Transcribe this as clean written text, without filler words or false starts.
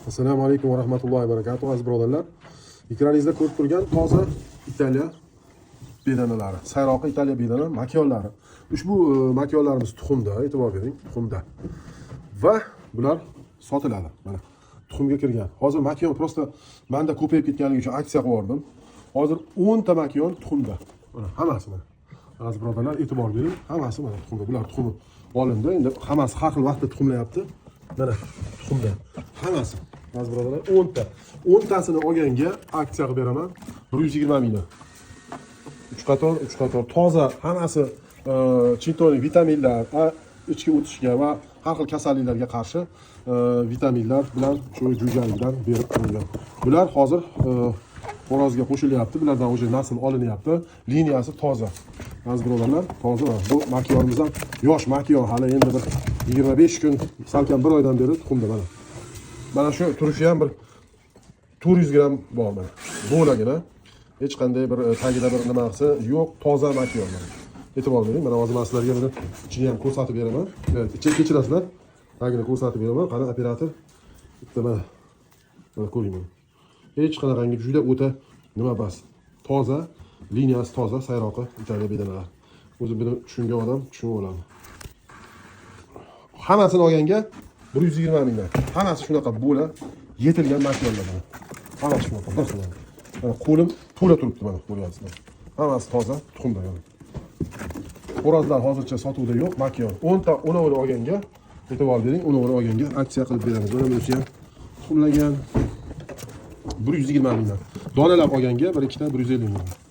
Assalomu alaykum va rahmatullohi va barakatuh, aziz birodarlar. Ekraningizda ko'rib turgan toza Italiya bedanalari, sayroqi Italiya bedana makyonlari. Ushbu makyonlarimiz tuxumda, e'tibor bering, tuxumda. Va bular sotiladi. Mana tuxumga kirgan. Hozir makyon просто menda ko'payib ketganligi uchun aksiya qilib yubordim. Hozir 10 ta makyon tuxumda. Mana hammasi mana. Aziz birodarlar, e'tibor bering, hammasi mana tuxumda. Bular tuxumi olindi. Endi hammasi har xil vaqtda tuxumlayapti. Mana tuxumda. Hammasi. Aziz birodarlar, 10 ta. 10 tasini olganga aksiya qilib beraman. 120 mingdan. 3 qator, 3 qator toza, hammasi chintonik vitaminlar, ichki o'tishga va har xil kasalliklarga qarshi vitaminlar bilan shu jo'jalikdan berib qo'yilgan. Bular hozir xo'rozga qo'shilyapti. Bulardan уже nasl olinyapti. Liniyasi toza. Aziz birodarlar, toza. Bu makyonimiz ham yosh makyon, hali endi bir 25 kun, salkam bir oydan beri tuxumda mana. Mana shu turishi ham bir 400 gramm bor mana. Bo'lagina. Hech qanday bir tagida bir nimasi yo'q, toza makyon mana. E'tibor bering, mana hozir man sizlarga buni ichini ham ko'rsatib beraman. Evet, ichini kechirasizlar. Tagini ko'rsatib beraman. Qani, operator. Bitta mana. Mana ko'ring mana. Hech qanaqangi juda o'ta nima bas. Toza, liniyasi toza, sayroqi Italiya bedanalar. O'zi buni tushungan odam tushunib oladi. Hammasini olganga 120 mingdan. Hammasi shunaqa bo'la yetilgan makyonlar mana. Hammasi shunaqa bir xil. Mana qo'lim to'la turibdi, mana ko'ryapsizlar. Hammasi toza, tuxumda mana. Xo'rozlar hozircha sotuvda yo'q, makyon. 10 ta 10 olganga, e'tibor bering, 10 olganga aksiya qilib beramiz. Mana bunisi ham tuxumlagan 120 mingdan. Donalab olganga bir ikkita 150 mingdan.